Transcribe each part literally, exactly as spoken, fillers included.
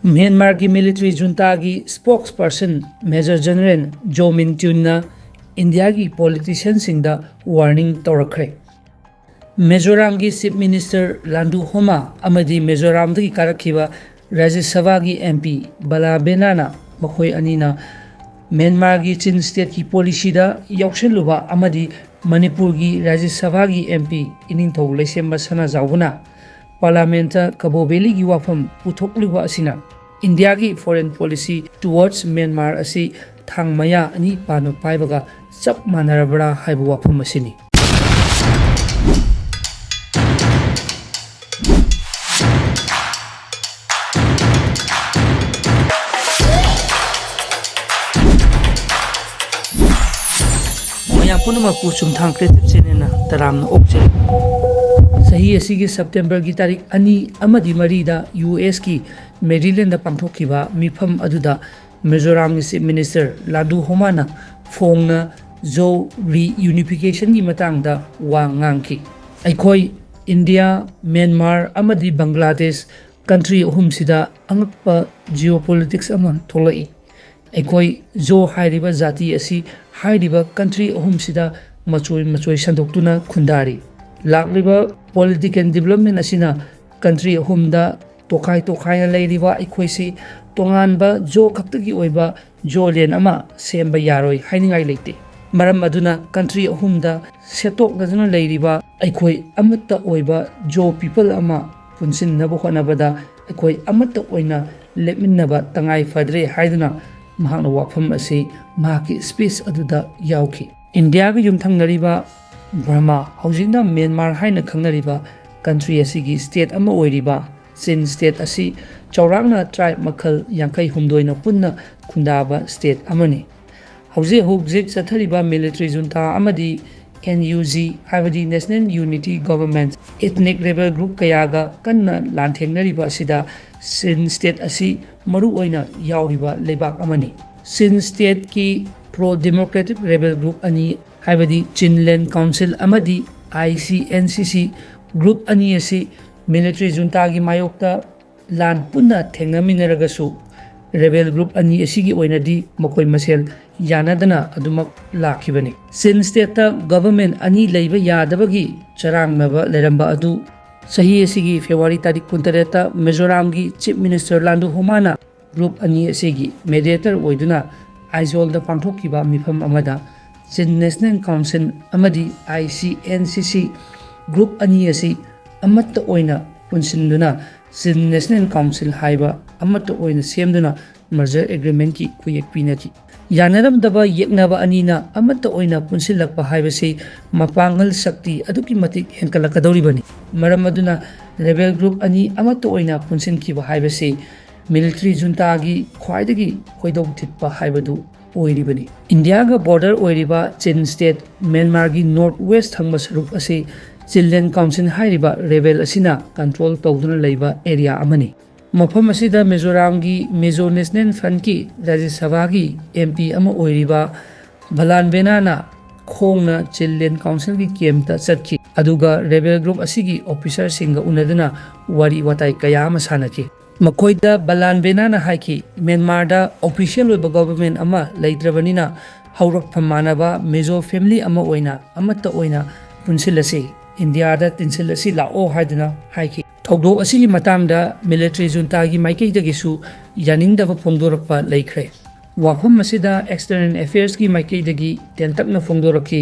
ꯃ꯭ꯌꯥꯟꯃꯥꯔꯒꯤ military ꯖꯨꯟꯇꯥꯒꯤ ꯁ꯭ꯄꯣꯛꯁ person major general ꯖꯣ ꯃꯤꯟ ꯇ꯭ꯌꯨꯟꯅ ꯏꯟꯗꯤꯌꯥꯒꯤ ꯄꯣꯂꯤꯇꯤꯁꯤꯌꯟꯁꯤꯡꯗ warning ꯇꯧꯔꯛꯈ꯭ꯔꯦ꯫ ꯃꯤꯖꯣꯔꯥꯝꯒꯤ chief minister ꯂꯥꯟꯗꯨ ꯍꯣꯃꯥ ꯑꯃꯗꯤ ꯃꯤꯖꯣꯔꯥꯝꯗꯒꯤ ꯀꯥꯔꯛꯈꯤꯕ ꯔꯥꯖ꯭ꯌ ꯁꯚꯥꯒꯤ ꯑꯦꯝ ꯄꯤ ꯕꯂꯥ ꯕꯦꯅꯥꯅ ꯃꯈꯣꯏ ꯑꯅꯤꯅ ꯃ꯭ꯌꯥꯟꯃꯥꯔꯒꯤ ꯆꯤꯟ ꯁ꯭ꯇꯦꯠꯀꯤ ꯄꯣꯂꯤꯁꯤꯗ ꯌꯥꯎꯁꯤꯜꯂꯨꯕ ꯑꯃꯗꯤ ꯃꯅꯤꯄꯨꯔꯒꯤ ꯔꯥꯖ꯭ꯌ ꯁꯚꯥꯒꯤ ꯑꯦꯝ ꯄꯤ ꯏꯅꯤꯡꯊꯧ ꯂꯩꯁꯦꯝꯕ ꯁꯅꯥꯖꯥꯎꯕꯅ ꯄꯥꯔꯂꯥꯃꯦꯟꯇ ꯀꯕꯣ ꯚꯦꯂꯤꯒꯤ ꯋꯥꯐꯝ ꯄꯨꯊꯣꯛꯂꯤꯕ ꯑꯁꯤꯅ ꯏꯟꯗꯤꯌꯥꯒꯤ ꯐꯣꯔꯦꯟ ꯄꯣꯂꯤꯁꯤ ꯇꯨꯋꯥꯔꯗꯁ ꯃ꯭ꯌꯥꯟꯃꯥꯔ ꯑꯁꯤ ꯊꯥꯡ ꯃꯌꯥ ꯑꯅꯤ ꯄꯥꯟꯕ ꯄꯥꯏꯕꯒ ꯆꯞ ꯃꯥꯟꯅꯔꯕ꯭ꯔꯥ ꯍꯥꯏꯕ ꯋꯥꯐꯝ ꯑꯁꯤꯅꯤ꯫ ꯃꯌꯥꯝ ꯄꯨꯝꯅꯃꯛꯄꯨ ꯆꯨꯝꯊꯥꯡ ꯀ꯭ꯔꯤꯌꯦꯇꯤꯚ ꯆꯦꯅꯦꯜꯅ ꯇꯔꯥꯝꯅ ꯑꯣꯛꯆꯔꯤ꯫ ꯆꯍꯤ ꯑꯁꯤꯒꯤ ꯁꯦꯞꯇꯦꯝꯕꯔꯒꯤ ꯇꯥꯔꯤꯛ ꯑꯅꯤ ꯑꯃꯗꯤ ꯃꯔꯤꯗ ꯌꯨ ꯑꯦꯁꯀꯤ ꯃꯦꯔꯤꯂꯦꯟꯗ ꯄꯥꯡꯊꯣꯛꯈꯤꯕ ꯃꯤꯐꯝ ꯑꯗꯨꯗ ꯃꯤꯖꯣꯔꯥꯝꯒꯤ ꯆꯤꯐ ꯃꯤꯅꯤꯁꯇꯔ ꯂꯥꯗꯨ ꯍꯣꯃꯥꯅ ꯐꯣꯡꯅ ꯖꯣ ꯔꯤꯌꯨꯅꯤꯐꯤꯀꯦꯁꯟꯒꯤ ꯃꯇꯥꯡꯗ ꯋꯥ ꯉꯥꯡꯈꯤ꯫ ꯑꯩꯈꯣꯏ ꯏꯟꯗꯤꯌꯥ, ꯃ꯭ꯌꯥꯟꯃꯥꯔ ꯑꯃꯗꯤ ꯕꯪꯒ꯭ꯂꯥꯗꯦꯁ ꯀꯟꯇ꯭ꯔꯤ ꯑꯍꯨꯝꯁꯤꯗ ꯑꯉꯛꯄ ꯖꯤꯑꯣꯄꯣꯂꯤꯇꯤꯛꯁ ꯑꯃ ꯊꯣꯛꯂꯛꯏ꯫ ꯑꯩꯈꯣꯏ ꯖꯣ ꯍꯥꯏꯔꯤꯕ ꯖꯥꯇꯤ ꯑꯁꯤ ꯍꯥꯏꯔꯤꯕ ꯀꯟꯇ꯭ꯔꯤ ꯑꯍꯨꯝꯁꯤꯗ ꯃꯆꯣꯏ ꯃꯆꯣꯏ ꯁꯟꯗꯣꯛꯇꯨꯅ ꯈꯨꯟꯗꯥꯔꯤ꯫ ꯂꯥꯛꯂꯤꯕ ꯄꯣꯂꯤꯇꯤꯀꯦꯜ ꯗꯤꯕꯂꯞꯃꯦꯟ ꯑꯁꯤꯅ ꯀꯟꯇ꯭ꯔꯤ ꯑꯍꯨꯝꯗ ꯇꯣꯈꯥꯏ ꯇꯣꯈꯥꯏꯅ ꯂꯩꯔꯤꯕ ꯑꯩꯈꯣꯏꯁꯤ ꯇꯣꯉꯥꯟꯕ ꯖꯣ ꯈꯛꯇꯒꯤ ꯑꯣꯏꯕ ꯖꯣ ꯂꯦꯟ ꯑꯃ ꯁꯦꯝꯕ ꯌꯥꯔꯣꯏ ꯍꯥꯏꯅꯤꯡꯉꯥꯏ ꯂꯩꯇꯦ꯫ ꯃꯔꯝ ꯑꯗꯨꯅ ꯀꯟꯇ꯭ꯔꯤ ꯑꯍꯨꯝꯗ ꯁꯦꯠꯇꯣꯛꯅꯗꯨꯅ ꯂꯩꯔꯤꯕ ꯑꯩꯈꯣꯏ ꯑꯃꯠꯇ ꯑꯣꯏꯕ ꯖꯣ ꯄꯤꯄꯜ ꯑꯃ ꯄꯨꯟꯁꯤꯟꯅꯕ ꯍꯣꯠꯅꯕꯗ ꯑꯩꯈꯣꯏ ꯑꯃꯠꯇ ꯑꯣꯏꯅ ꯂꯦꯞꯃꯤꯟꯅꯕ ꯇꯉꯥꯏ ꯐꯗ꯭ꯔꯦ ꯍꯥꯏꯗꯨꯅ ꯃꯍꯥꯛꯅ ꯋꯥꯐꯝ ꯑꯁꯤ ꯃꯍꯥꯛꯀꯤ ꯁ꯭ꯄꯤꯆ ꯑꯗꯨꯗ ꯌꯥꯎꯈꯤ꯫ ꯏꯟꯗꯤꯌꯥꯒ ꯌꯨꯝꯊꯪꯅꯔꯤꯕ ꯕꯔꯃꯥ, ꯍꯧꯖꯤꯛꯅ ꯃ꯭ꯌꯥꯟꯃꯥꯔ ꯍꯥꯏꯅ ꯈꯪꯅꯔꯤꯕ ꯀꯟꯇ꯭ꯔꯤ ꯑꯁꯤꯒꯤ ꯁ꯭ꯇꯦꯠ ꯑꯃ ꯑꯣꯏꯔꯤꯕ ꯆꯤꯟ ꯁ꯭ꯇꯦꯠ ꯑꯁꯤ ꯆꯥꯎꯔꯥꯛꯅ ꯇ꯭ꯔꯥꯏꯕ ꯃꯈꯜ ꯌꯥꯡꯈꯩ ꯍꯨꯝꯗꯣꯏꯅ ꯄꯨꯟꯅ ꯈꯨꯟꯗꯥꯕ ꯁ꯭ꯇꯦꯠ ꯑꯃꯅꯤ꯫ ꯍꯧꯖꯤꯛ ꯍꯧꯖꯤꯛ ꯆꯠꯊꯔꯤꯕ ꯃꯤꯂꯤꯇꯔꯤ ꯖꯨꯟꯇꯥ ꯑꯃꯗꯤ ꯑꯦꯟ ꯌꯨ ꯖꯤ, ꯍꯥꯏꯕꯗꯤ national unity government, ethnic rebel group ꯀꯌꯥꯒ ꯀꯟꯅ ꯂꯥꯟꯊꯦꯡꯅꯔꯤꯕ ꯑꯁꯤꯗ ꯆꯤꯟ ꯁ꯭ꯇꯦꯠ ꯑꯁꯤ ꯃꯔꯨ ꯑꯣꯏꯅ ꯌꯥꯎꯔꯤꯕ ꯂꯩꯕꯥꯛ ꯑꯃꯅꯤ꯫ ꯆꯤꯟ ꯁ꯭ꯇꯦꯠꯀꯤ ꯄ꯭ꯔꯣ ꯗꯦꯃꯣꯀ꯭ꯔꯦꯇꯤꯛ ꯔꯦꯕꯦꯜ ꯒ꯭ꯔꯨꯞ ꯑꯅꯤ, ꯍꯥꯏꯕꯗꯤ ꯆꯤꯟꯂꯦꯟ ꯀꯥꯎꯟꯁꯤꯜ ꯑꯃꯗꯤ ꯑꯥꯏ ꯁꯤ ꯑꯦꯟ ꯁꯤ ꯁꯤ ꯒ꯭ꯔꯨꯞ ꯑꯅꯤ ꯑꯁꯤ ꯃꯤꯂꯤꯇꯔꯤ ꯖꯨꯟꯇꯥꯒꯤ ꯃꯥꯌꯣꯛꯇ ꯂꯥꯟ ꯄꯨꯟꯅ ꯊꯦꯡꯅꯃꯤꯟꯅꯔꯒꯁꯨ ꯔꯦꯕꯦꯜ ꯒ꯭ꯔꯨꯞ ꯑꯅꯤ ꯑꯁꯤꯒꯤ ꯑꯣꯏꯅꯗꯤ ꯃꯈꯣꯏ ꯃꯁꯦꯜ ꯌꯥꯅꯗꯅ ꯑꯗꯨꯃꯛ ꯂꯥꯛꯈꯤꯕꯅꯤ꯫ ꯆꯤꯟ ꯁ꯭ꯇꯦꯠꯇ ꯒꯚꯔꯟꯃꯦꯟ ꯑꯅꯤ ꯂꯩꯕ ꯌꯥꯗꯕꯒꯤ ꯆꯔꯥꯡꯅꯕ ꯂꯩꯔꯝꯕ ꯑꯗꯨ ꯆꯍꯤ ꯑꯁꯤꯒꯤ ꯐꯦꯕ꯭ꯔꯨꯋꯥꯔꯤ ꯇꯥꯔꯤꯛ ꯀꯨꯟꯇꯔꯦꯠꯇ ꯃꯤꯖꯣꯔꯥꯝꯒꯤ ꯆꯤꯐ ꯃꯤꯅꯤꯁꯇꯔ ꯂꯥꯟꯗꯨ ꯍꯣꯃꯥꯅ ꯒ꯭ꯔꯨꯞ ꯑꯅꯤ ꯑꯁꯤꯒꯤ ꯃꯦꯗꯤꯌꯦꯇꯔ ꯑꯣꯏꯗꯨꯅ ꯑꯥꯏꯖꯣꯜꯗ ꯄꯥꯡꯊꯣꯛꯈꯤꯕ ꯃꯤꯐꯝ ꯑꯃꯗ ꯆꯤꯟ ꯅꯦꯁꯅꯦꯜ ꯀꯥꯎꯟꯁꯤꯜ ꯑꯃꯗꯤ ꯑꯥꯏ ꯁꯤ ꯑꯦꯟ ꯁꯤ ꯁꯤ ꯒ꯭ꯔꯨꯞ ꯑꯅꯤ ꯑꯁꯤ ꯑꯃꯠꯇ ꯑꯣꯏꯅ ꯄꯨꯟꯁꯤꯟꯗꯨꯅ ꯆꯤꯟ ꯅꯦꯁꯅꯦꯜ ꯀꯥꯎꯟꯁꯤꯜ ꯍꯥꯏꯕ ꯑꯃꯠꯇ ꯑꯣꯏꯅ ꯁꯦꯝꯗꯨꯅ ꯃꯔꯖꯔ ꯑꯦꯒ꯭ꯔꯤꯃꯦꯟꯠꯀꯤ ꯈꯨꯌꯦꯛ ꯄꯤꯅꯈꯤ꯫ ꯌꯥꯅꯔꯝꯗꯕ ꯌꯦꯛꯅꯕ ꯑꯅꯤꯅ ꯑꯃꯠꯇ ꯑꯣꯏꯅ ꯄꯨꯟꯁꯤꯜꯂꯛꯄ ꯍꯥꯏꯕꯁꯤ ꯃꯄꯥꯡꯒꯜ ꯁꯛꯇꯤ ꯑꯗꯨꯛꯀꯤ ꯃꯇꯤꯛ ꯍꯦꯟꯒꯠꯂꯛꯀꯗꯧꯔꯤꯕꯅꯤ꯫ ꯃꯔꯝ ꯑꯗꯨꯅ ꯔꯦꯕꯦꯜ ꯒ꯭ꯔꯨꯞ ꯑꯅꯤ ꯑꯃꯠꯇ ꯑꯣꯏꯅ ꯄꯨꯟꯁꯤꯟꯈꯤꯕ ꯍꯥꯏꯕꯁꯤ ꯃꯤꯂꯤꯇꯔꯤ ꯖꯨꯟꯇꯥꯒꯤ ꯈ꯭ꯋꯥꯏꯗꯒꯤ ꯈꯣꯏꯗꯧ ꯊꯤꯠꯄ ꯍꯥꯏꯕꯗꯨ ꯑꯣꯏꯔꯤꯕꯅꯤ꯫ ꯏꯟꯗꯤꯌꯥꯒ ꯕꯣꯔꯗꯔ ꯑꯣꯏꯔꯤꯕ ꯆꯤꯟ ꯁ꯭ꯇꯦꯠ ꯃ꯭ꯌꯥꯟꯃꯥꯔꯒꯤ ꯅꯣꯔꯠ ꯋꯦꯁ ꯊꯪꯕ ꯁꯔꯨꯛ ꯑꯁꯤ ꯆꯤꯟꯂꯦꯟ ꯀꯥꯎꯟꯁꯤꯜ ꯍꯥꯏꯔꯤꯕ ꯔꯦꯕꯦꯜ ꯑꯁꯤꯅ ꯀꯟꯇ꯭ꯔꯣꯜ ꯇꯧꯗꯨꯅ ꯂꯩꯕ ꯑꯦꯔꯤꯌꯥ ꯑꯃꯅꯤ꯫ ꯃꯐꯝ ꯑꯁꯤꯗ ꯃꯤꯖꯣꯔꯥꯝꯒꯤ ꯃꯤꯖꯣ ꯅꯦꯁꯅꯦꯜ ꯐ꯭ꯔꯟꯠꯀꯤ ꯔꯥꯖ꯭ꯌ ꯁꯚꯥꯒꯤ ꯑꯦꯝ ꯄꯤ ꯑꯃ ꯑꯣꯏꯔꯤꯕ ꯚꯂꯥꯟ ꯕꯦꯅꯥꯅ ꯈꯣꯡꯅ ꯆꯤꯟꯂꯦꯟ ꯀꯥꯎꯟꯁꯤꯜꯒꯤ ꯀꯦꯝꯞꯇ ꯆꯠꯈꯤ, ꯑꯗꯨꯒ ꯔꯦꯕꯦꯜ ꯒ꯭ꯔꯨꯞ ꯑꯁꯤꯒꯤ ꯑꯣꯐꯤꯁꯥꯔꯁꯤꯡꯒ ꯎꯅꯗꯨꯅ ꯋꯥꯔꯤ ꯋꯥꯇꯥꯏ ꯀꯌꯥ ꯑꯃ ꯁꯥꯟꯅꯈꯤ꯫ ꯃꯈꯣꯏꯗ ꯕꯂꯥꯟ ꯕꯦꯅꯥꯅ ꯍꯥꯏꯈꯤ, ꯃ꯭ꯌꯥꯟꯃꯥꯔꯗ ꯑꯣꯐꯤꯁꯤꯌꯦꯜ ꯑꯣꯏꯕ ꯒꯣꯚꯔꯟꯃꯦꯟꯠ ꯑꯃ ꯂꯩꯇ꯭ꯔꯕꯅꯤꯅ ꯍꯧꯔꯛꯐꯝ ꯃꯥꯟꯅꯕ ꯃꯤꯖꯣ ꯐꯦꯃꯤꯂꯤ ꯑꯃ ꯑꯣꯏꯅ ꯑꯃꯠꯇ ꯑꯣꯏꯅ ꯄꯨꯟꯁꯤꯜꯂꯁꯤ, ꯏꯟꯗꯤꯌꯥꯗ ꯇꯤꯟꯁꯤꯜꯂꯁꯤ ꯂꯥꯛꯑꯣ ꯍꯥꯏꯗꯨꯅ ꯍꯥꯏꯈꯤ꯫ ꯊꯧꯗꯣꯛ ꯑꯁꯤꯒꯤ ꯃꯇꯥꯡꯗ ꯃꯤꯂꯤꯇꯔꯤ ꯖꯨꯟꯇꯥꯒꯤ ꯃꯥꯏꯀꯩꯗꯒꯤꯁꯨ ꯌꯥꯅꯤꯡꯗꯕ ꯐꯣꯡꯗꯣꯔꯛꯄ ꯂꯩꯈ꯭ꯔꯦ꯫ ꯋꯥꯐꯝ ꯑꯁꯤꯗ ꯑꯦꯛꯁꯇꯔꯅꯦꯜ ꯑꯦꯐꯤꯌꯔꯁꯀꯤ ꯃꯥꯏꯀꯩꯗꯒꯤ ꯇꯦꯟꯇꯛꯅ ꯐꯣꯡꯗꯣꯔꯛꯈꯤ,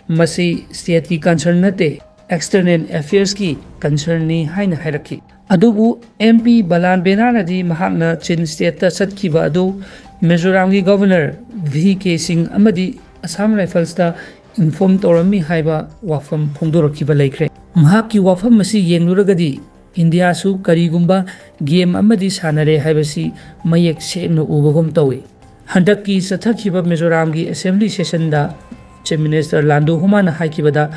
ꯃꯁꯤ ꯁ꯭ꯇꯦꯠꯀꯤ ꯀꯟꯁꯔꯟ ꯅꯠꯇꯦ, ꯑꯦꯛꯁꯇꯔꯅꯦꯜ ꯑꯦꯐꯤꯌꯔꯁꯀꯤ ꯀꯟꯁꯔꯟꯅꯤ ꯍꯥꯏꯅ ꯍꯥꯏꯔꯛꯈꯤ꯫ ꯑꯗꯨꯕꯨ ꯑꯦꯝ ꯄꯤ ꯕꯂꯥꯟ ꯕꯦꯅꯥꯅꯗꯤ ꯃꯍꯥꯛꯅ ꯆꯤꯟ ꯁ꯭ꯇꯦꯠꯇ ꯆꯠꯈꯤꯕ ꯑꯗꯨ ꯃꯤꯖꯣꯔꯥꯝꯒꯤ ꯒꯚꯔꯅꯔ ꯚꯤ ꯀꯦ ꯁꯤꯡ ꯑꯃꯗꯤ ꯑꯁꯥꯝ ꯔꯥꯏꯐꯜꯁꯇ ꯏꯟꯐꯣꯔꯝ ꯇꯧꯔꯝꯃꯤ ꯍꯥꯏꯕ ꯋꯥꯐꯝ ꯐꯣꯡꯗꯣꯔꯛꯈꯤꯕ ꯂꯩꯈ꯭ꯔꯦ꯫ ꯃꯍꯥꯛꯀꯤ ꯋꯥꯐꯝ ꯑꯁꯤ ꯌꯦꯡꯂꯨꯔꯒꯗꯤ ꯏꯟꯗꯤꯌꯥꯁꯨ ꯀꯔꯤꯒꯨꯝꯕ ꯒꯦꯝ ꯑꯃꯗꯤ ꯁꯥꯟꯅꯔꯦ ꯍꯥꯏꯕꯁꯤ ꯃꯌꯦꯛ ꯁꯦꯡꯅ ꯎꯕꯒꯨꯝ ꯇꯧꯏ꯫ ꯍꯟꯗꯛꯀꯤ ꯆꯠꯊꯈꯤꯕ ꯃꯤꯖꯣꯔꯥꯝꯒꯤ ꯑꯦꯁꯦꯝꯕ꯭ꯂꯤ ꯁꯦꯁꯟꯗ ꯆꯤꯐ ꯃꯤꯅꯤꯁꯇꯔ ꯂꯥꯟꯗꯨ ꯍꯨꯃꯥꯅ ꯍꯥꯏꯈꯤꯕꯗ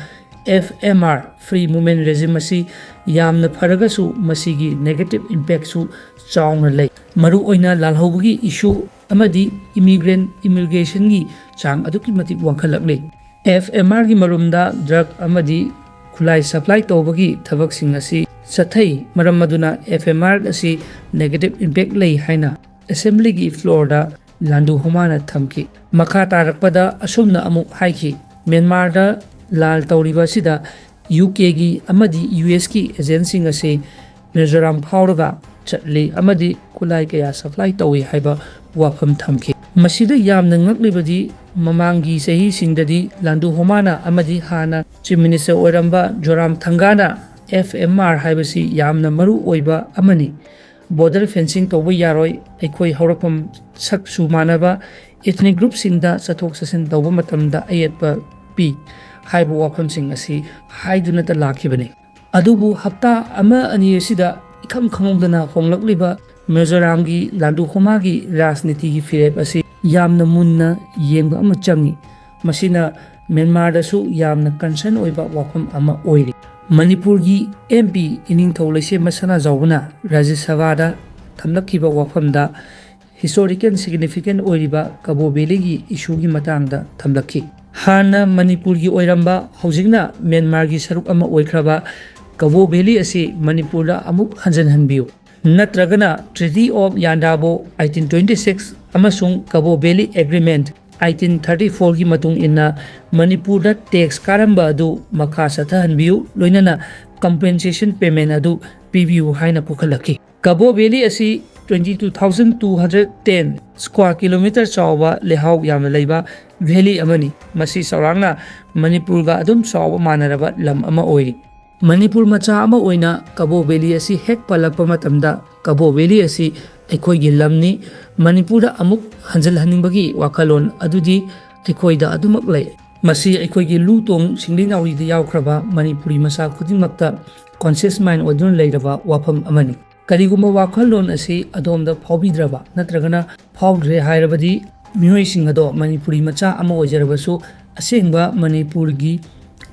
F M R, free movement regime, ꯑꯁꯤ ꯌꯥꯝꯅ ꯐꯔꯒꯁꯨ ꯃꯁꯤꯒꯤ ꯅꯦꯒꯦꯇꯤꯚ ꯏꯝꯄꯦꯛꯁꯨ ꯆꯥꯎꯅ ꯂꯩ꯫ ꯃꯔꯨꯑꯣꯏꯅ ꯂꯥꯜꯍꯧꯕꯒꯤ ꯏꯁꯨ ꯑꯃꯗꯤ ꯏꯃꯤꯒ꯭ꯔꯦꯟꯠ ꯏꯃꯤꯒ꯭ꯔꯦꯁꯟꯒꯤ ꯆꯥꯡ ꯑꯗꯨꯛꯀꯤ ꯃꯇꯤꯛ ꯋꯥꯡꯈꯠꯂꯛꯂꯤ꯫ ꯑꯦꯐ ꯑꯦꯝ ꯑꯥꯔꯒꯤ ꯃꯔꯨꯝꯗ ꯗ꯭ꯔꯒ ꯑꯃꯗꯤ ꯈꯨꯠꯂꯥꯏ ꯁꯄ꯭ꯂꯥꯏ ꯇꯧꯕꯒꯤ ꯊꯕꯛꯁꯤꯡ ꯑꯁꯤ ꯆꯠꯊꯩ꯫ ꯃꯔꯝ ꯑꯗꯨꯅ F M R ꯑꯁꯤ negative impact ꯂꯩ ꯍꯥꯏꯅ assemblyꯒꯤ floorꯗ ꯂꯥꯟꯗꯨ ꯍꯣꯃꯥꯅ ꯊꯝꯈꯤ꯫ ꯃꯈꯥ ꯇꯥꯔꯛꯄꯗ ꯑꯁꯨꯝꯅ ꯑꯃꯨꯛ ꯍꯥꯏꯈꯤ, ꯃ꯭ꯌꯥꯟꯃꯥꯔꯗ ꯂꯥꯜ ꯇꯧꯔꯤꯕ ꯑꯁꯤꯗ UKꯒꯤ ꯑꯃꯗꯤ USꯀꯤ agentꯁꯤꯡ ꯑꯁꯤ ꯃꯤꯖꯣꯔꯥꯝ ꯐꯥꯎꯔꯒ ꯆꯠꯂꯤ ꯑꯃꯗꯤ ꯈꯨꯠꯂꯥꯏ ꯀꯌꯥ supply ꯇꯧꯏ ꯍꯥꯏꯕ ꯋꯥꯐꯝ ꯊꯝꯈꯤ꯫ ꯃꯁꯤꯗ ꯌꯥꯝꯅ ꯉꯛꯂꯤꯕꯗꯤ ꯃꯃꯥꯡꯒꯤ ꯆꯍꯤꯁꯤꯡꯗꯗꯤ ꯂꯥꯟꯗꯨ ꯍꯣꯃꯥꯅ ꯑꯃꯗꯤ ꯍꯥꯟꯅ Chief Minister ꯑꯣꯏꯔꯝꯕ ꯖꯣꯔꯥꯝ ꯊꯪꯒꯥꯅ F M R ꯍꯥꯏꯕꯁꯤ ꯌꯥꯝꯅ ꯃꯔꯨ ꯑꯣꯏꯕ ꯑꯃꯅꯤ꯫ Border fencing ꯇꯧꯕ ꯌꯥꯔꯣꯏ, ꯑꯩꯈꯣꯏ ꯍꯧꯔꯛꯐꯝ ꯁꯛꯁꯨ ꯃꯥꯟꯅꯕ ethnic groupꯁꯤꯡꯗ ꯆꯠꯊꯣꯛ ꯆꯠꯁꯤꯟ ꯇꯧꯕ ꯃꯇꯝꯗ ꯑꯌꯦꯠꯄ ꯄꯤ ꯍꯥꯏꯕ ꯋꯥꯐꯝꯁꯤꯡ ꯑꯁꯤ ꯍꯥꯏꯗꯨꯅꯇ ꯂꯥꯛꯈꯤꯕꯅꯤ꯫ ꯑꯗꯨꯕꯨ ꯍꯞꯇꯥ ꯑꯃ ꯑꯅꯤ ꯑꯁꯤꯗ ꯏꯈꯪ ꯈꯪꯍꯧꯗꯅ ꯍꯣꯡꯂꯛꯂꯤꯕ ꯃꯤꯖꯣꯔꯥꯝꯒꯤ ꯂꯥꯟꯗꯨ ꯍꯣꯃꯥꯒꯤ ꯔꯥꯖꯅꯤꯇꯤꯒꯤ ꯐꯤꯔꯦꯞ ꯑꯁꯤ ꯌꯥꯝꯅ ꯃꯨꯟꯅ ꯌꯦꯡꯕ ꯑꯃ ꯆꯪꯏ꯫ ꯃꯁꯤꯅ ꯃ꯭ꯌꯥꯟꯃꯥꯔꯗꯁꯨ ꯌꯥꯝꯅ concern ꯑꯣꯏꯕ ꯋꯥꯐꯝ ꯑꯃ ꯑꯣꯏꯔꯤ꯫ ꯃꯅꯤꯄꯨꯔꯒꯤ M P ꯏꯅꯤꯡꯊꯧ ꯂꯩꯁꯦꯝꯕ ꯁꯅꯥꯖꯥꯎꯕꯅ ꯔꯥꯖ꯭ꯌ ꯁꯚꯥꯗ ꯊꯝꯂꯛꯈꯤꯕ ꯋꯥꯐꯝꯗ historical significant ꯑꯣꯏꯔꯤꯕ ꯀꯕꯣ ꯚꯦꯂꯤꯒꯤ issueꯒꯤ ꯃꯇꯥꯡꯗ ꯊꯝꯂꯛꯈꯤ꯫ ꯍꯥꯟꯅ ꯃꯅꯤꯄꯨꯔꯒꯤ ꯑꯣꯏꯔꯝꯕ, ꯍꯧꯖꯤꯛꯅ ꯃ꯭ꯌꯥꯟꯃꯥꯔꯒꯤ ꯁꯔꯨꯛ ꯑꯃ ꯑꯣꯏꯈ꯭ꯔꯕ ꯀꯕꯣ ꯚꯦꯂꯤ ꯑꯁꯤ ꯃꯅꯤꯄꯨꯔꯗ ꯑꯃꯨꯛ ꯍꯟꯖꯤꯟꯍꯟꯕꯤꯌꯨ, ꯅꯠꯇ꯭ꯔꯒꯅ Treaty of Yandabo eighteen twenty six ꯑꯃꯁꯨꯡ ꯀꯕꯣ ꯚꯦꯂꯤ Agreement eighteen thirty fourꯒꯤ ꯃꯇꯨꯡ ꯏꯟꯅ ꯃꯅꯤꯄꯨꯔꯗ tax ꯀꯥꯔꯝꯕ ꯑꯗꯨ ꯃꯈꯥ ꯆꯠꯊꯍꯟꯕꯤꯌꯨ, ꯂꯣꯏꯅꯅ compensation payment ꯑꯗꯨ ꯄꯤꯕꯤꯌꯨ ꯍꯥꯏꯅ ꯄꯨꯈꯠꯂꯛꯈꯤ꯫ ꯀꯕꯣ ꯚꯦꯂꯤ ꯑꯁꯤ twenty two thousand two hundred ten square kilometre ꯆꯥꯎꯕ ꯂꯩꯍꯥꯎ ꯌꯥꯝꯅ ꯂꯩꯕ valley ꯑꯃꯅꯤ꯫ ꯃꯁꯤ ꯆꯥꯎꯔꯥꯛꯅ ꯃꯅꯤꯄꯨꯔꯒ ꯑꯗꯨꯝ ꯆꯥꯎꯕ ꯃꯥꯟꯅꯔꯕ ꯂꯝ ꯑꯃ ꯑꯣꯏꯔꯤ꯫ ꯃꯅꯤꯄꯨꯔ ꯃꯆꯥ ꯑꯃ ꯑꯣꯏꯅ ꯀꯕꯣ ꯚꯦꯂꯤ ꯑꯁꯤ ꯍꯦꯛ ꯄꯜꯂꯛꯄ ꯃꯇꯝꯗ, ꯀꯕꯣ ꯚꯦꯂꯤ ꯑꯁꯤ ꯑꯩꯈꯣꯏꯒꯤ ꯂꯝꯅꯤ, ꯃꯅꯤꯄꯨꯔꯗ ꯑꯃꯨꯛ ꯍꯟꯖꯤꯜꯍꯟꯅꯤꯡꯕꯒꯤ ꯋꯥꯈꯜꯂꯣꯟ ꯑꯗꯨꯗꯤ ꯑꯩꯈꯣꯏꯗ ꯑꯗꯨꯃꯛ ꯂꯩ꯫ ꯃꯁꯤ ꯑꯩꯈꯣꯏꯒꯤ ꯂꯨ ꯇꯣꯡ ꯁꯤꯡꯂꯤ ꯅꯥꯎꯔꯤꯗ ꯌꯥꯎꯈ꯭ꯔꯕ ꯃꯅꯤꯄꯨꯔꯤ ꯃꯆꯥ ꯈꯨꯗꯤꯡꯃꯛꯇ conscious mind ꯑꯣꯏꯗꯨꯅ ꯂꯩꯔꯕ ꯋꯥꯐꯝ ꯑꯃꯅꯤ꯫ ꯀꯔꯤꯒꯨꯝꯕ ꯋꯥꯈꯜꯂꯣꯟ ꯑꯁꯤ ꯑꯗꯣꯝꯗ ꯐꯥꯎꯕꯤꯗ꯭ꯔꯕ ꯅꯠꯇ꯭ꯔꯒꯅ ꯐꯥꯎꯗ꯭ꯔꯦ ꯍꯥꯏꯔꯕꯗꯤ, ꯃꯤꯑꯣꯏꯁꯤꯡ ꯑꯗꯣ ꯃꯅꯤꯄꯨꯔꯤ ꯃꯆꯥ ꯑꯃ ꯑꯣꯏꯖꯔꯕꯁꯨ ꯑꯁꯦꯡꯕ ꯃꯅꯤꯄꯨꯔꯒꯤ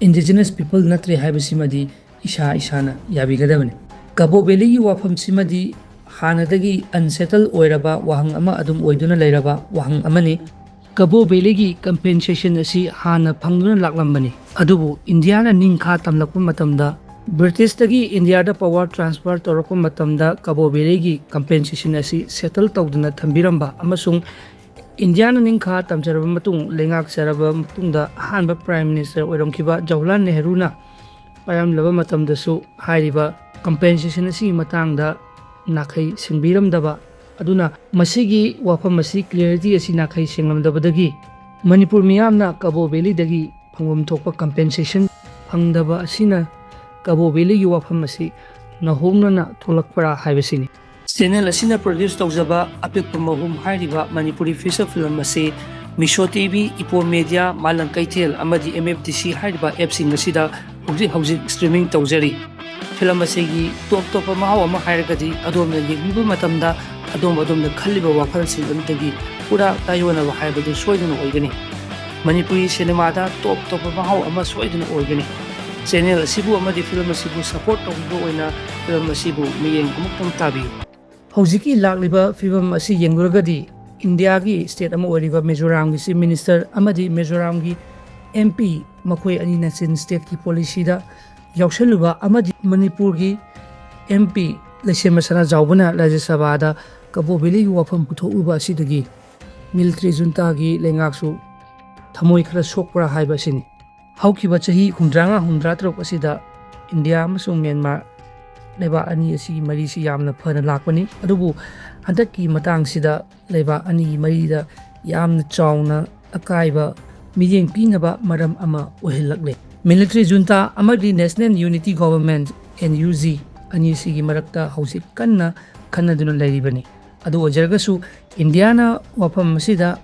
indigenous people ꯅꯠꯇ꯭ꯔꯦ ꯍꯥꯏꯕꯁꯤꯃꯗꯤ ꯏꯁꯥ ꯏꯁꯥꯅ ꯌꯥꯕꯤꯒꯗꯕꯅꯤ꯫ ꯀꯕꯣ ꯚꯦꯂꯤꯒꯤ ꯋꯥꯐꯝꯁꯤꯃꯗꯤ ꯍꯥꯟꯅꯗꯒꯤ unsettle ꯑꯣꯏꯔꯕ ꯋꯥꯍꯪ ꯑꯃ ꯑꯗꯨꯝ ꯑꯣꯏꯗꯨꯅ ꯂꯩꯔꯕ ꯋꯥꯍꯪ ꯑꯃꯅꯤ꯫ ꯀꯕꯣ ꯚꯦꯂꯤꯒꯤ compensation ꯑꯁꯤ ꯍꯥꯟꯅ ꯐꯪꯗꯨꯅ ꯂꯥꯛꯂꯝꯕꯅꯤ, ꯑꯗꯨꯕꯨ ꯏꯟꯗꯤꯌꯥꯅ ꯅꯤꯡꯈꯥ ꯇꯝꯂꯛꯄ ꯃꯇꯝꯗ ꯕ꯭ꯔꯤꯇꯤꯁꯇꯒꯤ ꯏꯟꯗꯤꯌꯥꯗ ꯄꯋꯥꯔ ꯇ꯭ꯔꯥꯟꯁꯐꯔ ꯇꯧꯔꯛꯄ ꯃꯇꯝꯗ ꯀꯕꯣ ꯚꯦꯂꯤꯒꯤ ꯀꯝꯄꯦꯟꯁꯦꯁꯟ ꯑꯁꯤ ꯁꯦꯇꯜ ꯇꯧꯗꯨꯅ ꯊꯝꯕꯤꯔꯝꯕ ꯑꯃꯁꯨꯡ ꯏꯟꯗꯤꯌꯥꯅ ꯅꯤꯡꯈꯥ ꯇꯝꯖꯔꯕ ꯃꯇꯨꯡ ꯂꯩꯉꯥꯛꯆꯔꯕ ꯃꯇꯨꯡꯗ ꯑꯍꯥꯟꯕ ꯄ꯭ꯔꯥꯏꯝ ꯃꯤꯅꯤꯁꯇꯔ ꯑꯣꯏꯔꯝꯈꯤꯕ ꯖꯋꯥꯍꯔꯂꯥꯜ ꯅꯦꯍꯔꯨꯅ ꯄꯥꯏꯔꯝꯂꯕ ꯃꯇꯝꯗꯁꯨ ꯍꯥꯏꯔꯤꯕ ꯀꯝꯄꯦꯟꯁꯦꯁꯟ ꯑꯁꯤꯒꯤ ꯃꯇꯥꯡꯗ ꯅꯥꯈꯩ ꯁꯤꯟꯕꯤꯔꯝꯗꯕ ꯑꯗꯨꯅ ꯃꯁꯤꯒꯤ ꯋꯥꯐꯝ ꯑꯁꯤ, ꯀ꯭ꯂꯤꯌꯥꯔꯤꯇꯤ ꯑꯁꯤ ꯅꯥꯈꯩ ꯁꯦꯡꯂꯝꯗꯕꯗꯒꯤ ꯃꯅꯤꯄꯨꯔ ꯃꯤꯌꯥꯝꯅ ꯀꯕꯣ ꯚꯦꯂꯤꯗꯒꯤ ꯐꯪꯐꯝ ꯊꯣꯛꯄ ꯀꯝꯄꯦꯟꯁꯦꯁꯟ ꯐꯪꯗꯕ ꯑꯁꯤꯅ ꯀꯕꯣ ꯚꯦꯂꯤꯒꯤ ꯋꯥꯐꯝ ꯑꯁꯤ ꯅꯧꯍꯧꯅꯅ ꯊꯣꯛꯂꯛꯄ꯭ꯔꯥ ꯍꯥꯏꯕꯁꯤꯅꯤ꯫ ꯆꯦꯅꯦꯜ ꯑꯁꯤꯅ ꯄ꯭ꯔꯣꯗ꯭ꯌꯨꯁ ꯇꯧꯖꯕ ꯑꯄꯤꯛꯄ ꯃꯍꯨꯝ ꯍꯥꯏꯔꯤꯕ ꯃꯅꯤꯄꯨꯔꯤ ꯐꯤꯆꯔ ꯐꯤꯂꯝ ꯑꯁꯤ ꯃꯤꯁꯣ ꯇꯤ ꯚꯤ, ꯏꯄꯣ ꯃꯦꯗꯤꯌꯥ, ꯃꯥꯂꯪ ꯀꯩꯊꯦꯜ ꯑꯃꯗꯤ ꯑꯦꯝ ꯑꯦꯐ ꯗꯤ ꯁꯤ ꯍꯥꯏꯔꯤꯕ ꯑꯦꯞꯁꯤꯡ ꯑꯁꯤꯗ ꯍꯧꯖꯤꯛ ꯍꯧꯖꯤꯛ ꯁ꯭ꯇ꯭ꯔꯤꯃꯤꯡ ꯇꯧꯖꯔꯤ꯫ ꯐꯤꯂꯝ ꯑꯁꯤꯒꯤ ꯇꯣꯞ ꯇꯣꯞꯄ ꯃꯍꯥꯎ ꯑꯃ ꯍꯥꯏꯔꯒꯗꯤ ꯑꯗꯣꯝꯅ ꯌꯦꯡꯕꯤꯕ ꯃꯇꯝꯗ ꯑꯗꯣꯝ ꯑꯗꯣꯝꯅ ꯈꯜꯂꯤꯕ ꯋꯥꯈꯜꯁꯤꯡ ꯑꯗꯨꯗꯒꯤ ꯄꯨꯔꯥ ꯇꯥꯏꯌꯣꯟꯅꯕ ꯍꯥꯏꯕꯗꯨ ꯁꯣꯏꯗꯅ ꯑꯣꯏꯒꯅꯤ꯫ ꯃꯅꯤꯄꯨꯔꯤ ꯁꯤꯅꯦꯃꯥꯗ ꯇꯣꯞ ꯇꯣꯞꯄ ꯃꯍꯥꯎ ꯑꯃ ꯁꯣꯏꯗꯅ ꯑꯣꯏꯒꯅꯤ꯫ ꯆꯦꯅꯦꯜ ꯑꯁꯤꯕꯨ ꯑꯃꯗꯤ ꯐꯤꯂꯝ ꯑꯁꯤꯕꯨ ꯁꯄꯣꯔꯠ ꯇꯧꯕꯤꯕ ꯑꯣꯏꯅ ꯐꯤꯂꯝ ꯑꯁꯤꯕꯨ ꯃꯤꯠꯌꯦꯡ ꯑꯃꯨꯛꯇꯪ ꯇꯥꯕꯤꯌꯨ꯫ ꯍꯧꯖꯤꯛꯀꯤ ꯂꯥꯛꯂꯤꯕ ꯐꯤꯕꯝ ꯑꯁꯤ ꯌꯦꯡꯂꯨꯔꯒꯗꯤ ꯏꯟꯗꯤꯌꯥꯒꯤ ꯁ꯭ꯇꯦꯠ ꯑꯃ ꯑꯣꯏꯔꯤꯕ ꯃꯤꯖꯣꯔꯥꯝꯒꯤ ꯆꯤꯐ ꯃꯤꯅꯤꯁꯇꯔ ꯑꯃꯗꯤ ꯃꯤꯖꯣꯔꯥꯝꯒꯤ ꯑꯦꯝ ꯄꯤ ꯃꯈꯣꯏ ꯑꯅꯤꯅ ꯆꯤꯟ ꯁ꯭ꯇꯦꯠꯀꯤ ꯄꯣꯂꯤꯁꯤꯗ ꯌꯥꯎꯁꯜꯂꯨꯕ ꯑꯃꯗꯤ ꯃꯅꯤꯄꯨꯔꯒꯤ ꯑꯦꯝ ꯄꯤ ꯂꯩꯁꯦꯝꯕ ꯁꯅꯥꯖꯥꯎꯕꯅ ꯔꯥꯖ꯭ꯌ ꯁꯚꯥꯗ ꯀꯕꯣ ꯚꯦꯂꯤꯒꯤ ꯋꯥꯐꯝ ꯄꯨꯊꯣꯛꯂꯨꯕ ꯑꯁꯤꯗꯒꯤ ꯃꯤꯂꯤꯇꯔꯤ ꯖꯨꯟꯇꯥꯒꯤ ꯂꯩꯉꯥꯛꯁꯨ ꯊꯃꯣꯏ ꯈꯔ ꯁꯣꯛꯄ꯭ꯔꯥ ꯍꯥꯏꯕ ꯑꯁꯤꯅꯤ꯫ ꯍꯧꯈꯤꯕ ꯆꯍꯤ ꯍꯨꯝꯗ꯭ꯔꯥꯃꯉꯥ ꯍꯨꯝꯗ꯭ꯔꯥꯇꯔꯨꯛ ꯑꯁꯤꯗ ꯏꯟꯗꯤꯌꯥ ꯑꯃꯁꯨꯡ ꯃ꯭ꯌꯥꯟꯃꯥꯔ ꯂꯩꯕꯥꯛ ꯑꯅꯤ ꯑꯁꯤꯒꯤ ꯃꯔꯤꯁꯤ ꯌꯥꯝꯅ ꯐꯅ ꯂꯥꯛꯄꯅꯤ꯫ ꯑꯗꯨꯕꯨ ꯍꯟꯗꯛꯀꯤ ꯃꯇꯥꯡꯁꯤꯗ ꯂꯩꯕꯥꯛ ꯑꯅꯤꯒꯤ ꯃꯔꯤꯗ ꯌꯥꯝꯅ ꯆꯥꯎꯅ ꯑꯀꯥꯏꯕ ꯃꯤꯠꯌꯦꯡ ꯄꯤꯅꯕ ꯃꯔꯝ ꯑꯃ ꯑꯣꯏꯍꯜꯂꯛꯂꯦ꯫ ꯃꯤꯂꯤꯇꯔꯤ ꯖꯨꯟꯇꯥ ꯑꯃꯗꯤ national unity government, N U G, ꯑꯅꯤꯁꯤꯒꯤ ꯃꯔꯛꯇ ꯍꯧꯖꯤꯛ ꯀꯟꯅ ꯈꯟꯅꯗꯨꯅ ꯂꯩꯔꯤꯕꯅꯤ꯫ ꯑꯗꯨ ꯑꯣꯏꯖꯔꯒꯁꯨ ꯏꯟꯗꯤꯌꯥꯅ ꯋꯥꯐꯝ ꯑꯁꯤꯗ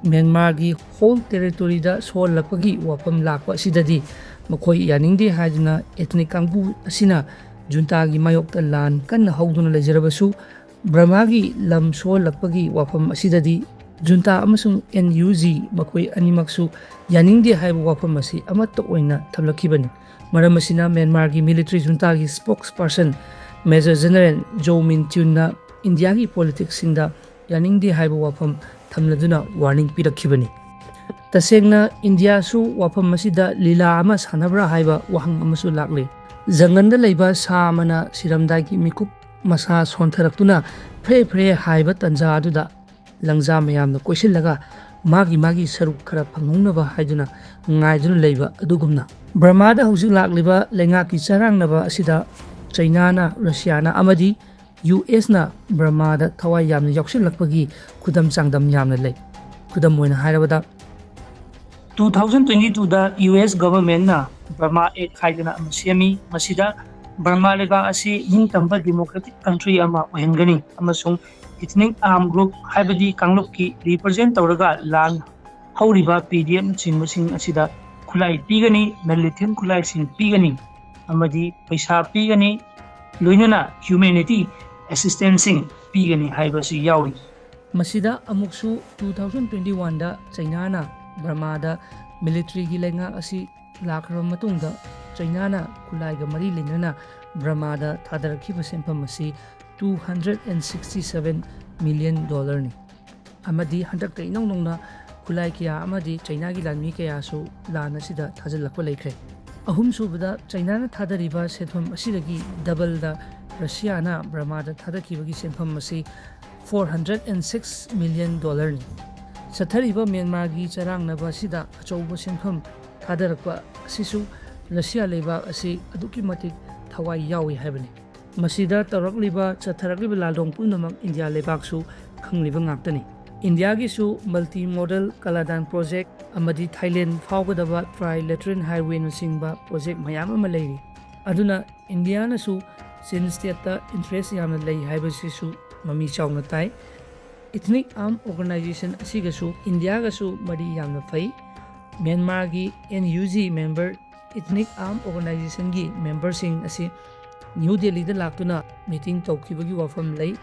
ꯃ꯭ꯌꯥꯟꯃꯥꯔꯒꯤ ꯍꯣꯜ ꯇꯦꯔꯤꯇꯣꯔꯤꯗ ꯁꯣꯛꯍꯜꯂꯛꯄꯒꯤ ꯋꯥꯐꯝ ꯂꯥꯛꯄ ꯑꯁꯤꯗꯗꯤ ꯃꯈꯣꯏ ꯌꯥꯅꯤꯡꯗꯦ ꯍꯥꯏꯗꯨꯅ ꯑꯦꯊꯅꯤꯛ ꯀꯥꯡꯕꯨ ꯑꯁꯤꯅ ꯖꯨꯟꯇꯥꯒꯤ ꯃꯥꯌꯣꯛꯇ ꯂꯥꯟ ꯀꯟꯅ ꯍꯧꯗꯨꯅ ꯂꯩꯖꯔꯕꯁꯨ, ꯕꯔꯃꯥꯒꯤ ꯂꯝ ꯁꯣꯛꯍꯜꯂꯛꯄꯒꯤ ꯋꯥꯐꯝ ꯑꯁꯤꯗꯗꯤ ꯖꯨꯟꯇꯥ ꯑꯃꯁꯨꯡ ꯑꯦꯟ ꯌꯨ ꯖꯤ ꯃꯈꯣꯏ ꯑꯅꯤꯃꯛꯁꯨ ꯌꯥꯅꯤꯡꯗꯦ ꯍꯥꯏꯕ ꯋꯥꯐꯝ ꯑꯁꯤ ꯑꯃꯠꯇ ꯑꯣꯏꯅ ꯊꯝꯂꯛꯈꯤꯕꯅꯤ꯫ ꯃꯔꯝ ꯑꯁꯤꯅ ꯃ꯭ꯌꯥꯟꯃꯥꯔꯒꯤ ꯃꯤꯂꯤꯇꯔꯤ ꯖꯨꯟꯇꯥꯒꯤ ꯁ꯭ꯄꯣꯛꯁ ꯄꯥꯔꯁꯟ ꯃꯦꯖꯔ ꯖꯦꯅꯔꯦꯜ ꯖꯣ ꯃꯤꯟ ꯇ꯭ꯌꯨꯟꯅ ꯏꯟꯗꯤꯌꯥꯒꯤ ꯄꯣꯂꯤꯇꯤꯛꯁꯁꯤꯡꯗ ꯌꯥꯅꯤꯡꯗꯦ ꯍꯥꯏꯕ ꯋꯥꯐꯝ ꯊꯝꯂꯗꯨꯅ ꯋꯥꯔꯅꯤꯡ ꯄꯤꯔꯛꯈꯤꯕꯅꯤ꯫ ꯇꯁꯦꯡꯅ ꯏꯟꯗꯤꯌꯥꯁꯨ ꯋꯥꯐꯝ ꯑꯁꯤꯗ ꯂꯤꯂꯥ ꯑꯃ ꯁꯥꯟꯅꯕ꯭ꯔꯥ ꯍꯥꯏꯕ ꯋꯥꯍꯪ ꯑꯃꯁꯨ ꯂꯥꯛꯂꯤ꯫ ꯖꯪꯒꯜꯗ ꯂꯩꯕ ꯁꯥ ꯑꯃꯅ ꯁꯤꯔꯝꯗꯥꯏꯒꯤ ꯃꯤꯀꯨꯞ ꯃꯁꯥ ꯁꯣꯟꯊꯔꯛꯇꯨꯅ ꯐ꯭ꯔꯦ ꯐ꯭ꯔꯦ ꯍꯥꯏꯕ ꯇꯟꯖꯥ ꯑꯗꯨꯗ ꯂꯪꯖꯥ ꯃꯌꯥꯝꯅ ꯀꯣꯏꯁꯤꯜꯂꯒ ꯃꯥꯒꯤ ꯃꯥꯒꯤ ꯁꯔꯨꯛ ꯈꯔ ꯐꯪꯍꯧꯅꯕ ꯍꯥꯏꯗꯨꯅ ꯉꯥꯏꯗꯨꯅ ꯂꯩꯕ ꯑꯗꯨꯒꯨꯝꯅ, ꯕꯔꯃꯥꯗ ꯍꯧꯖꯤꯛ ꯂꯥꯛꯂꯤꯕ ꯂꯩꯉꯥꯛꯀꯤ ꯆꯔꯥꯡꯅꯕ ꯑꯁꯤꯗ ꯆꯩꯅꯥꯅ, ꯔꯁꯤꯌꯥꯅ ꯑꯃꯗꯤ ꯌꯨ ꯑꯦꯁꯅ ꯕꯔꯃꯥꯗ ꯊꯋꯥꯏ ꯌꯥꯝꯅ ꯌꯥꯎꯁꯤꯜꯂꯛꯄꯒꯤ ꯈꯨꯗꯝ ꯆꯥꯡꯗꯝ ꯌꯥꯝꯅ ꯂꯩ꯫ ꯈꯨꯗꯝ ꯑꯣꯏꯅ ꯍꯥꯏꯔꯕꯗ, two thousand twenty twoꯗ ꯌꯨ ꯑꯦꯁ ꯒꯚꯔꯟꯃꯦꯟꯠꯅ ꯕꯔꯃꯥ ꯑꯦꯛ ꯍꯥꯏꯗꯅ ꯑꯃ ꯁꯦꯝꯃꯤ꯫ ꯃꯁꯤꯗ ꯕꯔꯃꯥ ꯂꯩꯕꯥꯛ ꯑꯁꯤ ꯅꯤꯡꯇꯝꯕ ꯗꯦꯃꯣꯀ꯭ꯔꯦꯇꯤꯛ ꯀꯟꯇ꯭ꯔꯤ ꯑꯃ ꯑꯣꯏꯍꯟꯒꯅꯤ ꯑꯃꯁꯨꯡ ethnic armed group, ꯍꯥꯏꯕꯗꯤ ꯀꯥꯡꯂꯨꯞꯀꯤ ꯔꯤꯄ꯭ꯔꯖꯦꯟꯠ ꯇꯧꯔꯒ ꯂꯥꯟ ꯍꯧꯔꯤꯕ ꯄꯤ ꯗꯤ ꯑꯦꯐꯅꯆꯤꯡꯕꯁꯤꯡ ꯑꯁꯤꯗ ꯈꯨꯠꯂꯥꯏ ꯄꯤꯒꯅꯤ, non lethal ꯈꯨꯠꯂꯥꯏꯁꯤꯡ ꯄꯤꯒꯅꯤ ꯑꯃꯗꯤ ꯄꯩꯁꯥ ꯄꯤꯒꯅꯤ, ꯂꯣꯏꯅꯅ humanity assistance ꯁꯤꯡ ꯄꯤꯒꯅꯤ ꯍꯥꯏꯕꯁꯤ ꯌꯥꯎꯔꯤ꯫ ꯃꯁꯤꯗ ꯑꯃꯨꯛꯁꯨ two thousand twenty oneꯗ ꯆꯩꯅꯥꯅ ꯕꯔꯃꯥꯗ ꯃꯤꯂꯤꯇꯔꯤꯒꯤ ꯂꯩꯉꯥꯛ ꯑꯁꯤ ꯂꯥꯛꯈ꯭ꯔꯕ ꯃꯇꯨꯡꯗ ꯆꯩꯅꯥꯅ ꯈꯨꯠꯂꯥꯏꯒ ꯃꯔꯤ ꯂꯩꯅꯅ ꯕꯔꯃꯥꯗ ꯊꯥꯗꯔꯛꯈꯤꯕ ꯁꯦꯟꯐꯝ ꯑꯁꯤ two hundred and sixty seven million dollarꯅꯤ꯫ ꯑꯃꯗꯤ ꯍꯟꯗꯛꯇ ꯏꯅꯧ ꯅꯧꯅ ꯈꯨꯠꯂꯥꯏ ꯀꯌꯥ ꯑꯃꯗꯤ ꯆꯩꯅꯥꯒꯤ ꯂꯥꯟꯃꯤ ꯀꯌꯥꯁꯨ ꯂꯥꯟ ꯑꯁꯤꯗ ꯊꯥꯖꯤꯜꯂꯛꯄ ꯂꯩꯈ꯭ꯔꯦ꯫ ꯑꯍꯨꯝꯁꯨꯕꯗ, ꯆꯩꯅꯥꯅ ꯊꯥꯗꯔꯤꯕ ꯁꯦꯟꯐꯝ ꯑꯁꯤꯗꯒꯤ ꯗꯕꯜꯗ ꯔꯁꯤꯌꯥꯅ ꯕꯔꯃꯥꯗ ꯊꯥꯗꯈꯤꯕꯒꯤ ꯁꯦꯟꯐꯝ ꯑꯁꯤ four hundred and six million dollarꯅꯤ꯫ ꯆꯠꯊꯔꯤꯕ ꯃ꯭ꯌꯥꯟꯃꯥꯔꯒꯤ ꯆꯔꯥꯡꯅꯕ ꯑꯁꯤꯗ ꯑꯆꯧꯕ ꯁꯦꯟꯐꯝ ꯊꯥꯗꯔꯛꯄ ꯑꯁꯤꯁꯨ ꯔꯁꯤꯌꯥ ꯂꯩꯕꯥꯛ ꯑꯁꯤ ꯑꯗꯨꯛꯀꯤ ꯃꯇꯤꯛ ꯊꯋꯥꯏ ꯌꯥꯎꯏ ꯍꯥꯏꯕꯅꯤ꯫ ꯃꯁꯤꯗ ꯇꯧꯔꯛꯂꯤꯕ, ꯆꯠꯊꯔꯛꯂꯤꯕ ꯂꯥꯜꯂꯣꯡ ꯄꯨꯝꯅꯃꯛ ꯏꯟꯗꯤꯌꯥ ꯂꯩꯕꯥꯛꯁꯨ ꯈꯪꯂꯤꯕ ꯉꯥꯛꯇꯅꯤ꯫ ꯏꯟꯗꯤꯌꯥꯒꯤꯁꯨ multi modal Kaladan project ꯑꯃꯗꯤ ꯊꯥꯏꯂꯦꯟ ꯐꯥꯎꯒꯗꯕ trilateral highwayꯅꯆꯤꯡꯕ project ꯃꯌꯥꯝ ꯑꯃ ꯂꯩꯔꯤ꯫ ꯑꯗꯨꯅ ꯏꯟꯗꯤꯌꯥꯅꯁꯨ ꯆꯤꯟ stateꯇ interest ꯌꯥꯝꯅ ꯂꯩ ꯍꯥꯏꯕꯁꯤꯁꯨ ꯃꯃꯤ ꯆꯥꯎꯅ ꯇꯥꯏ꯫ Ethnic Armed Organization ꯑꯁꯤꯒꯁꯨ ꯏꯟꯗꯤꯌꯥꯒꯁꯨ ꯃꯔꯤ ꯌꯥꯝꯅ ꯐꯩ꯫ ꯃ꯭ꯌꯥꯟꯃꯥꯔꯒꯤ N U G member Ethnic Armed Organizationꯒꯤ memberꯁꯤꯡ ꯑꯁꯤ ꯅ꯭ꯌꯨ ꯗꯦꯜꯂꯤꯗ ꯂꯥꯛꯇꯨꯅ meeting ꯇꯧꯈꯤꯕꯒꯤ ꯋꯥꯐꯝ ꯂꯩ꯫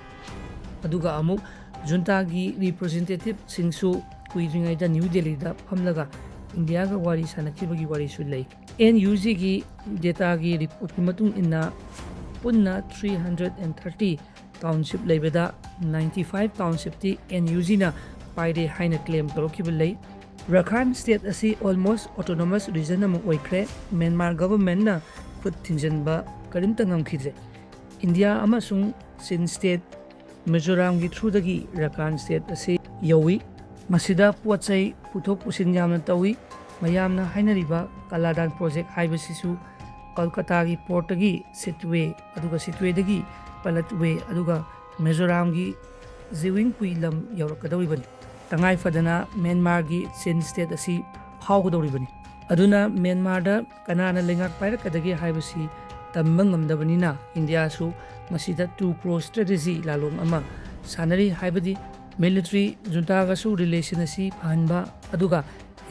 ꯑꯗꯨꯒ ꯑꯃꯨꯛ ꯖꯨꯟꯇꯥꯒꯤ representativeꯁꯤꯡꯁꯨ ꯀꯨꯏꯗ꯭ꯔꯤꯉꯩꯗ ꯅ꯭ꯌꯨ ꯗꯦꯜꯂꯤꯗ ꯐꯝꯂꯒ ꯏꯟꯗꯤꯌꯥꯒ ꯋꯥꯔꯤ ꯁꯥꯟꯅꯈꯤꯕꯒꯤ ꯋꯥꯔꯤꯁꯨ ꯂꯩ꯫ N U Gꯒꯤ dataꯒꯤ reportꯀꯤ ꯃꯇꯨꯡ ꯏꯟꯅ ꯄꯨꯟꯅ three hundred and thirty township ꯂꯩꯕꯗ ninety five townshipꯇꯤ N U Gꯅ ꯄꯥꯏꯔꯦ ꯍꯥꯏꯅ claim ꯇꯧꯔꯛꯈꯤꯕ ꯂꯩ꯫ ꯔꯈꯥꯏꯟ state ꯑꯁꯤ almost autonomous region ꯑꯃ ꯑꯣꯏꯈ꯭ꯔꯦ꯫ ꯃ꯭ꯌꯥꯟꯃꯥꯔ governmentꯅ ꯈꯨꯠ ꯊꯤꯡꯖꯤꯟꯕ ꯀꯔꯤꯝꯇ ꯉꯝꯈꯤꯗ꯭ꯔꯦ꯫ ꯏꯟꯗꯤꯌꯥ ꯑꯃꯁꯨꯡ ꯆꯤꯟ ꯁ꯭ꯇꯦꯠ ꯃꯤꯖꯣꯔꯥꯝꯒꯤ ꯊ꯭ꯔꯨꯗꯒꯤ ꯔꯀꯥꯟ ꯁ꯭ꯇꯦꯠ ꯑꯁꯤ ꯌꯧꯏ꯫ ꯃꯁꯤꯗ ꯄꯣꯠ ꯆꯩ ꯄꯨꯊꯣꯛ ꯄꯨꯁꯤꯟ ꯌꯥꯝꯅ ꯇꯧꯏ꯫ ꯃꯌꯥꯝꯅ ꯍꯥꯏꯅꯔꯤꯕ ꯀꯂꯥꯗꯥꯟ ꯄ꯭ꯔꯣꯖꯦꯛ ꯍꯥꯏꯕꯁꯤꯁꯨ ꯀꯜꯀꯇꯥꯒꯤ ꯄꯣꯔꯠꯇꯒꯤ ꯁꯤꯠꯋꯦ, ꯑꯗꯨꯒ ꯁꯤꯠꯋꯦꯗꯒꯤ ꯄꯂꯠꯋꯦ, ꯑꯗꯨꯒ ꯃꯤꯖꯣꯔꯥꯝꯒꯤ ꯖꯤꯋꯤꯡ ꯄꯨꯏ ꯂꯝ ꯌꯧꯔꯛꯀꯗꯧꯔꯤꯕꯅꯤ꯫ ꯇꯉꯥꯏ ꯐꯗꯅ ꯃ꯭ꯌꯥꯟꯃꯥꯔꯒꯤ ꯆꯤꯟ ꯁ꯭ꯇꯦꯠ ꯑꯁꯤ ꯐꯥꯎꯒꯗꯧꯔꯤꯕꯅꯤ꯫ ꯑꯗꯨꯅ ꯃ꯭ꯌꯥꯟꯃꯥꯔꯗ ꯀꯅꯥꯅ ꯂꯩꯉꯥꯛ ꯄꯥꯏꯔꯛꯀꯗꯒꯦ ꯍꯥꯏꯕꯁꯤ ꯇꯝꯕ ꯉꯝꯗꯕꯅꯤꯅ ꯏꯟꯗꯤꯌꯥꯁꯨ ꯃꯁꯤꯗ two crore strategy ꯂꯥꯂꯣꯡ ꯑꯃ ꯁꯥꯟꯅꯔꯤ꯫ ꯍꯥꯏꯕꯗꯤ ꯃꯤꯂꯤꯇꯔꯤ ꯖꯨꯟꯇꯥꯒꯁꯨ ꯔꯤꯂꯦꯁꯟ ꯑꯁꯤ ꯐꯍꯟꯕ, ꯑꯗꯨꯒ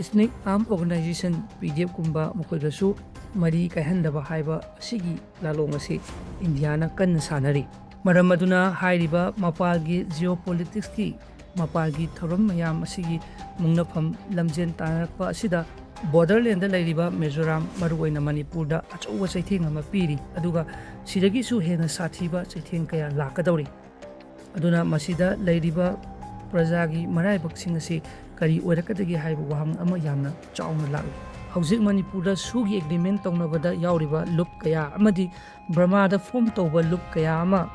ꯏꯊꯅꯤꯛ ꯑꯥꯔꯝ ꯑꯣꯔꯒꯅꯥꯏꯖꯦꯁꯟ ꯄꯤ ꯗꯤ ꯑꯦꯐ ꯀꯨꯝꯕ ꯃꯈꯣꯏꯒꯁꯨ ꯃꯔꯤ ꯀꯥꯏꯍꯟꯗꯕ ꯍꯥꯏꯕ ꯑꯁꯤꯒꯤ ꯂꯥꯂꯣꯡ ꯑꯁꯤ ꯏꯟꯗꯤꯌꯥꯅ ꯀꯟꯅ ꯁꯥꯟꯅꯔꯤ꯫ ꯃꯔꯝ ꯑꯗꯨꯅ ꯍꯥꯏꯔꯤꯕ ꯃꯄꯥꯜꯒꯤ ꯖꯤꯑꯣ ꯄꯣꯂꯤꯇꯤꯛꯁꯀꯤ ꯃꯄꯥꯜꯒꯤ ꯊꯧꯔꯝ ꯃꯌꯥꯝ ꯑꯁꯤꯒꯤ ꯃꯨꯛꯅꯐꯝ ꯂꯝꯖꯦꯟ ꯇꯥꯟꯅꯔꯛꯄ ꯑꯁꯤꯗ ꯕꯣꯔꯗꯔꯂꯦꯟꯗ ꯂꯩꯔꯤꯕ ꯃꯤꯖꯣꯔꯥꯝ, ꯃꯔꯨꯑꯣꯏꯅ ꯃꯅꯤꯄꯨꯔꯗ ꯑꯆꯧꯕ ꯆꯩꯊꯦꯡ ꯑꯃ ꯄꯤꯔꯤ꯫ ꯑꯗꯨꯒ ꯁꯤꯗꯒꯤꯁꯨ ꯍꯦꯟꯅ ꯁꯥꯊꯤꯕ ꯆꯩꯊꯦꯡ ꯀꯌꯥ ꯂꯥꯛꯀꯗꯧꯔꯤ꯫ ꯑꯗꯨꯅ ꯃꯁꯤꯗ ꯂꯩꯔꯤꯕ ꯄ꯭ꯔꯖꯥꯒꯤ ꯃꯔꯥꯏꯕꯛꯁꯤꯡ ꯑꯁꯤ ꯀꯔꯤ ꯑꯣꯏꯔꯛꯀꯗꯒꯦ ꯍꯥꯏꯕ ꯋꯥꯍꯪ ꯑꯃ ꯌꯥꯝꯅ ꯆꯥꯎꯅ ꯂꯥꯛꯂꯤ꯫ ꯍꯧꯖꯤꯛ ꯃꯅꯤꯄꯨꯔꯗ ꯁꯨꯒꯤ ꯑꯦꯒ꯭ꯔꯤꯃꯦꯟ ꯇꯧꯅꯕꯗ ꯌꯥꯎꯔꯤꯕ ꯂꯨꯞ ꯀꯌꯥ ꯑꯃꯗꯤ ꯕꯔꯃꯥꯗ ꯐꯣꯝ ꯇꯧꯕ ꯂꯨꯞ ꯀꯌꯥ ꯑꯃ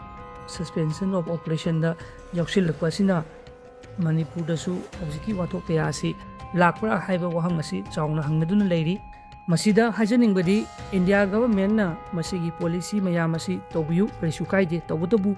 ꯁꯁꯄꯦꯟꯁꯟ ꯑꯣꯐ ꯑꯣꯄꯔꯦꯁꯟꯗ ꯌꯥꯎꯁꯤꯜꯂꯛꯄ ꯑꯁꯤꯅ ꯃꯅꯤꯄꯨꯔꯗꯁꯨ ꯍꯧꯖꯤꯛꯀꯤ ꯋꯥꯊꯣꯛ ꯀꯌꯥ ꯑꯁꯤ ꯂꯥꯛꯄ꯭ꯔꯥ ꯍꯥꯏꯕ ꯋꯥꯍꯪ ꯑꯁꯤ ꯆꯥꯎꯅ ꯍꯪꯅꯗꯨꯅ ꯂꯩꯔꯤ꯫ ꯃꯁꯤꯗ ꯍꯥꯏꯖꯅꯤꯡꯕꯗꯤ ꯏꯟꯗꯤꯌꯥ ꯒꯚꯔꯟꯃꯦꯟꯠꯅ ꯃꯁꯤꯒꯤ ꯄꯣꯂꯤꯁꯤ ꯃꯌꯥꯝ ꯑꯁꯤ ꯇꯧꯕꯤꯌꯨ, ꯀꯔꯤꯁꯨ ꯀꯥꯏꯗꯦ꯫ ꯇꯧꯕꯇꯕꯨ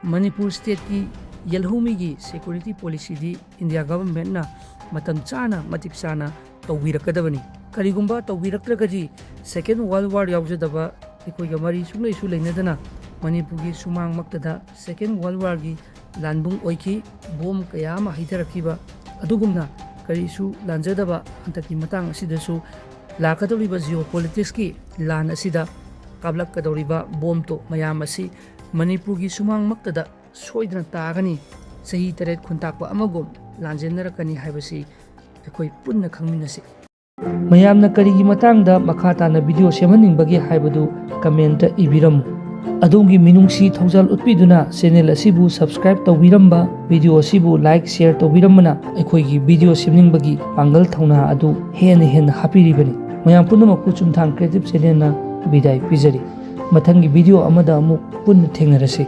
ꯃꯅꯤꯄꯨꯔ ꯁ꯭ꯇꯦꯠꯀꯤ ꯌꯦꯜꯍꯧꯃꯤꯒꯤ ꯁꯦꯀ꯭ꯌꯨꯔꯤꯇꯤ ꯄꯣꯂꯤꯁꯤꯗꯤ ꯏꯟꯗꯤꯌꯥ ꯒꯚꯔꯟꯃꯦꯟꯠꯅ ꯃꯇꯝ ꯆꯥꯅ ꯃꯇꯤꯛ ꯆꯥꯅ ꯇꯧꯕꯤꯔꯛꯀꯗꯕꯅꯤ꯫ ꯀꯔꯤꯒꯨꯝꯕ ꯇꯧꯕꯤꯔꯛꯇ꯭ꯔꯒꯗꯤ ꯁꯦꯀꯦꯟ ꯋꯥꯔꯜ ꯋꯥꯔ ꯌꯥꯎꯖꯗꯕ ꯑꯩꯈꯣꯏꯒ ꯃꯔꯤ ꯁꯨꯡꯂꯩꯁꯨ ꯂꯩꯅꯗꯅ ꯃꯅꯤꯄꯨꯔꯒꯤ ꯁꯨꯃꯥꯡꯃꯛꯇꯗ ꯁꯦꯀꯦꯟ ꯋꯥꯔꯜ ꯋꯥꯔꯒꯤ ꯂꯥꯟꯕꯨꯡ ꯑꯣꯏꯈꯤ꯫ ꯕꯣꯝ ꯀꯌꯥ ꯑꯃ ꯍꯩꯊꯔꯛꯈꯤꯕ ꯑꯗꯨꯒꯨꯝꯅ ꯀꯔꯤꯁꯨ ꯂꯥꯟꯖꯗꯕ ꯍꯟꯗꯛꯀꯤ ꯃꯇꯥꯡ ꯑꯁꯤꯗꯁꯨ ꯂꯥꯛꯀꯗꯧꯔꯤꯕ ꯖꯤꯑꯣ ꯄꯣꯂꯤꯇꯤꯛꯁꯀꯤ ꯂꯥꯟ ꯑꯁꯤꯗ ꯀꯥꯞꯂꯛꯀꯗꯧꯔꯤꯕ ꯕꯣꯝꯇꯣ ꯃꯌꯥꯝ ꯑꯁꯤ ꯃꯅꯤꯄꯨꯔꯒꯤ ꯁꯨꯃꯥꯡꯃꯛꯇꯗ ꯁꯣꯏꯗꯅ ꯇꯥꯒꯅꯤ꯫ ꯆꯍꯤ ꯇꯔꯦꯠ ꯈꯨꯟꯇꯥꯛꯄ ꯑꯃꯒꯨꯝ ꯂꯥꯟꯖꯦꯟꯅꯔꯛꯀꯅꯤ ꯍꯥꯏꯕꯁꯤ ꯑꯩꯈꯣꯏ ꯄꯨꯟꯅ ꯈꯪꯃꯤꯟꯅꯁꯤ꯫ ꯃꯌꯥꯝꯅ ꯀꯔꯤꯒꯤ ꯃꯇꯥꯡꯗ ꯃꯈꯥ ꯇꯥꯅ ꯚꯤꯗꯤꯑꯣ ꯁꯦꯝꯍꯟꯅꯤꯡꯕꯒꯦ ꯍꯥꯏꯕꯗꯨ ꯀꯃꯦꯟꯠꯇ ꯏꯕꯤꯔꯝꯃꯨ꯫ ꯑꯗꯣꯝꯒꯤ ꯃꯤꯅꯨꯡꯁꯤ ꯊꯧꯖꯥꯜ ꯎꯠꯄꯤꯗꯨꯅ ꯆꯦꯅꯦꯜ ꯑꯁꯤꯕꯨ ꯁꯕꯁꯀ꯭ꯔꯥꯏꯕ ꯇꯧꯕꯤꯔꯝꯕ, ꯚꯤꯗꯤꯑꯣ ꯑꯁꯤꯕꯨ ꯂꯥꯏꯛ, ꯁꯦꯌꯔ ꯇꯧꯕꯤꯔꯝꯕꯅ ꯑꯩꯈꯣꯏꯒꯤ ꯚꯤꯗꯤꯑꯣ ꯁꯦꯝꯅꯤꯡꯕꯒꯤ ꯄꯥꯡꯒꯜ ꯊꯧꯅꯥ ꯑꯗꯨ ꯍꯦꯟꯅ ꯍꯦꯟꯅ ꯍꯥꯞꯄꯤꯔꯤꯕꯅꯤ꯫ ꯃꯌꯥꯝ ꯄꯨꯝꯅꯃꯛꯄꯨ ꯆꯨꯝꯊꯥꯡ ꯀ꯭ꯔꯤꯌꯦꯇꯤꯚ ꯆꯦꯅꯦꯜꯅ ꯕꯤꯗꯥꯏ ꯄꯤꯖꯔꯤ꯫ ꯃꯊꯪꯒꯤ video ꯑꯃꯗ ꯑꯃꯨꯛ ꯄꯨꯟꯅ ꯊꯦꯡꯅꯔꯁꯤ꯫